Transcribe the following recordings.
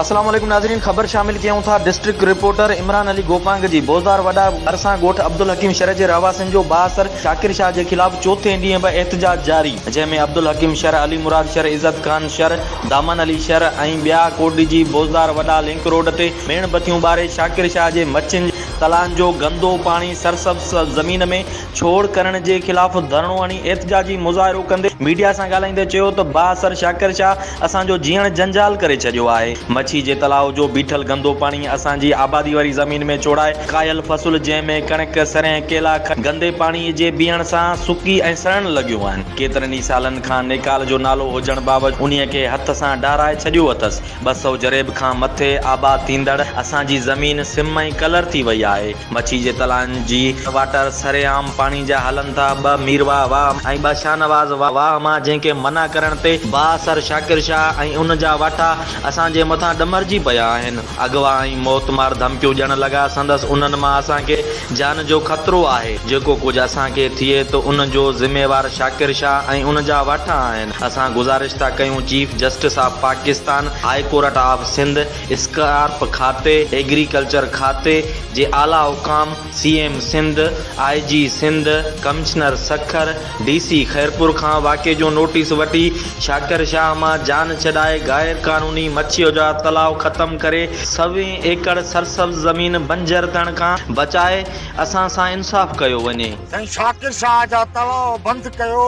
السلام عليڪم ناظرين خبر شامل ڪيون ٿا ڊسٽرڪٽ رپورٽر عمران علي گوپانگ جي بوزدار وڏا ڀرسان ڳوٺ عبدالحڪيم شھر جي رهواسين جو بااثر شاڪر شاهه جي خلاف چوٿين ڏينهن به احتجاج جاري جنهن ۾ عبدالحڪيم شھر علي مراد شھر عزت خان شھر دامن علي شھر ۽ ٻيا ڪوٽڏيجي بوزدار وڏا لنڪ روڊ تي ميڻ بتيون ٻاري شاڪر شاهه جي مڇين جي تلائن جو گندو پاڻي سرسبز زمين ۾ ڇوڙ ڪرڻ جي خلاف ڌرڻو هڻي احتجاجي مظاهرو ڪندي ميڊيا سان ڳالهائيندي چيو ته بااثر شاڪر شاهه اسان جو جيئڻ جنجال ڪري ڇڏيو آهي، مڇي جي تلاء جو بيٺل گندو پاڻي اسان جي آبادي واري زمين ۾ ڇوڙائي ڪاهيل فصل جنهن ۾ ڪڻڪ، سرنهن، ڪيلا گندي پاڻي جي بيهڻ سان سڪي ۽ سڙڻ لڳيون آهن، ڪيترن ئي سالن کان نيڪال جو نالو هجڻ باوجود انهي کي هٿ سان ڊاهرائي ڇڏيو اٿس، 200 جريب کان مٿي آباد ٿيندڙ اسان جي زمين سم ۽ ڪلر ٿي وئي آهي. مڇي جي تلائن جي واٽر سرعام پاڻي جا هلن ٿا. ٻه ميرواهه واهه ۽ ٻه شاهنواز واهه مان جنهن کي منع ڪرڻ تي بااثر شاڪر شاهه ۽ ان جا واٺا اسان جي مٿان ڏمرجي پيا آهن. اغوا ۽ موتمار ڌمڪيون ڏيڻ لڳا. سندس انهن مان اسان کي جان جو خطرو آهي. جيڪو ڪجهه اسان کي ٿئي ته ان جو ذميوار شاڪر شاهه ۽ ان جا واٺا آهن. اسان گذارش ٿا ڪيون chief justice of Pakistan, high court of Sindh, SCARP کاتي، ايگريڪلچر کاتي جي اعليٰ حڪام، C M Sindh, I G Sindh, commissioner Sukkur, D C Khairpur کان واقعي جو نوٽيس وٺي شاڪر شاهه مان جان ڇڏائي غير قانوني مڇيء جا تلاء ختم ڪري سوين ايڪڙ سرسبز زمين بنجر ٿيڻ کان بچائي اسان سان انصاف ڪيو وڃي. سائين شاڪر شاهه جا تلاء بند ڪيو.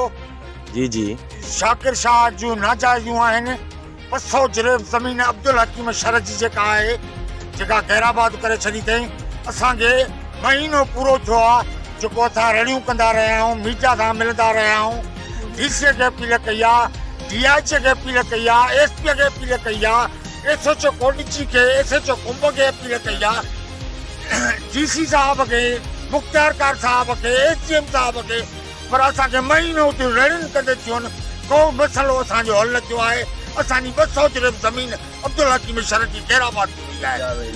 جي جي. شاڪر شاهه جون ناجائزيون آهن. 200 جريب زمين عبدالحڪيم شھر جي جيڪا آهي جيڪا غيرآباد ڪري ڇڏي اٿئين اسان کي مهينو پورو ٿيو آهي جيڪو اسان رڙيون ڪندا رهيا آهيون ميڊيا سان ملندا رهيا آهيون ڊي سي کي اپيل ڪئي آهي ڊي I جي کي اپيل ڪئي آهي ايس پي کي اپيل ڪئي آهي ايس ايچ او ڪوٽڏجي کي ايس ايچ او ڪنب کي اپيل ڪئي آهي ڊي سي صاحب کي مختيارڪار صاحب کي ايس ڊي ايم صاحب کي پر اسان کي مهينو اتي رڙين ڪندي ٿيون ڪو مسئلو اسان جو حل نه ٿيو آهي اسان جي 200 جريب زمين عبدالحڪيم شھر جي غير آباد ٿي وئي آهي.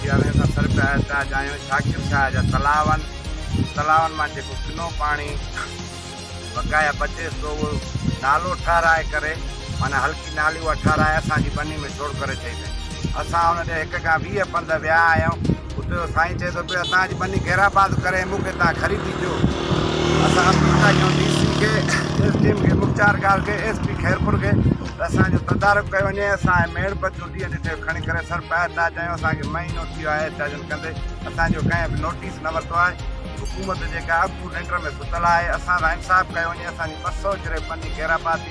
اسان سر پيا احتجاج آهيون شاڪر شاهه جا تلاون تلاون مان جيڪو ڪنو پاڻي بقايا بچيس ٿو اهو نالو ٺهرائي ڪري معنيٰ هلڪي نالي اها ٺهرائي اسان جي ٻني ۾ ڇوڙ ڪري ڇڏي اٿئي. اسان ان ڏي هڪ کان 20 پنڌ ويا آهيون اتي جو سائين چئي ٿو پيو اسان جي ٻني غيرآباد ڪري مون کي تان خريدي ڏيو. اسان اپيل ٿا ڪيون ڊي سي کي، ايس ڊي ايم کي، مختيار ڪار کي، ايس پي خيرپور کي ته اسان جو تدارڪ ڪيو وڃي. اسان اهي ميڙ بتيون ڏينهن ڏٺي کڻي ڪري سر پيا احتجاج آهيون. اسان کي مهينو ٿي ويو آهي احتجاجن ڪندي اسان جو ڪنهن به نوٽيس نه ورتو آهي. حڪومت جيڪا اڳ ننڊ ۾ ستل آهي اسان سان انصاف ڪيو وڃي اسان جي 200 جريب ٻني غيرآباد ٿي.